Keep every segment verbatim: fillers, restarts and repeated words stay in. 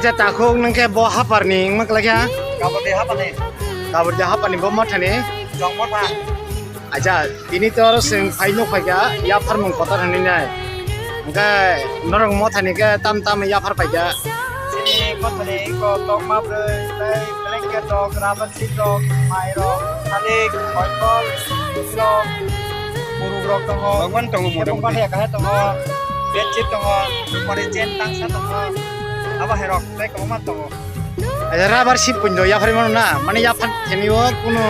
Takhuk nwng khe bo haparni wngma kwlai kha? Kabardi haparni. Kabardi haparni bo mothani? Jong motha. Acha, tini to oro chwng phai nuk phaikha yapharmung kotor hinwi nai. Hwnkhe norok mothani khe tam tam yaphar paikha? Chini mothani ko tokma bwrwi tei blanket rok, rubber sheet rok, mai rok, thalik, koitor, rok, muruk rok tongo. Bangman tongo, tebong motamoti. Pathia kahai tongo, bedsheet tongo, pore chain tangsa tongo. Abo hai rok tei kwbangma tongo. Acha, rubber sheet pun do yaphar mano na, mane yaphar thani o kuno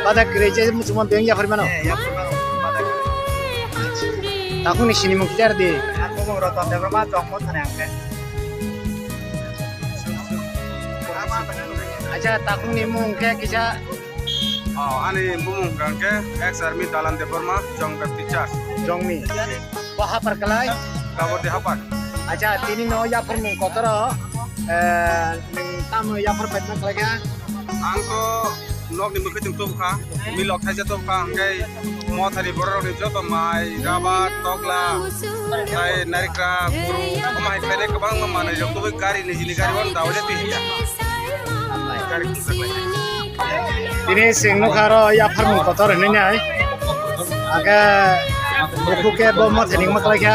bada kwrwi je muchungma beng yaphar mano. Eh, yaphar mano, bada kwrwi. Takhukni sinimung kichar di. Ang bumung Roton Debbarma, jong mothani ang khe. Acha, takhukni mung khe kisa. Oh, ani bumung hwnkha khe ex army Dalan Debbarma, jong Baptist Church. Jongni. Bo hapar kwlai? Kabardi hapar. Acha, tini no yapharmung kotoro, eh, nwng tamo yaphar paima kwlai kha? Ang to nokni mwkhwtwng tubukha, milok thaisa tubukha, hwnkhe mothani bororokni joto mai, rubber, tokla, tei narikra, kuru, omo hai khainai kwbangma manwi rok tubui gari nijini gari o dawi de twi hinkha. Gari khungsa khlai. Tini chwng nukha aro yapharmung kotor hinwi nai. Age bukhuk khe bo mothani wngma kwlai kha.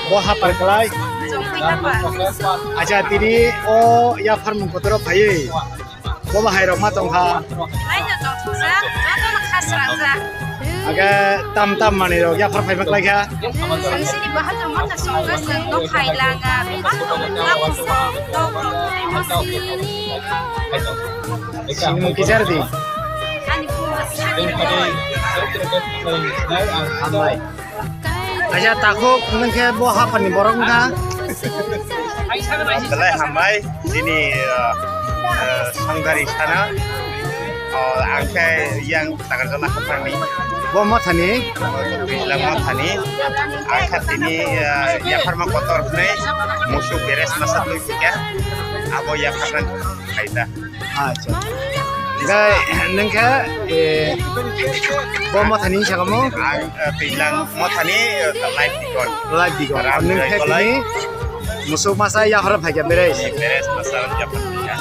Bo hapar kwlai. Acha, tini o yapharmung kotoro phaiwi bo bahai rok ma tongkha. Age tam tam manwi rok yaphar phaima kwlai kha. Sinimung kichar di. Hambai. Acha, takhuk nwng khe bo hapharni borok wngkha? Belai hambai, chini, uh, uh, sangdari sana. Oh, ang khe yang Takarjala hapharni. Bo mothani? Twijlang mothani. Ang khe tini, uh, yapharma kotor hwnwi musuk beres masa twi phikha. Abo yapharna khaida. Acha. Gai, nwng khe, eh, bo mothani sakamo? Ang, eh, Twijlang mothani, eh, live dikon. Live dikon. Ram nwng khe Joy Kolai. Tini musuk masa yaphar phaikha beres. Beres masa yaphar phaikha.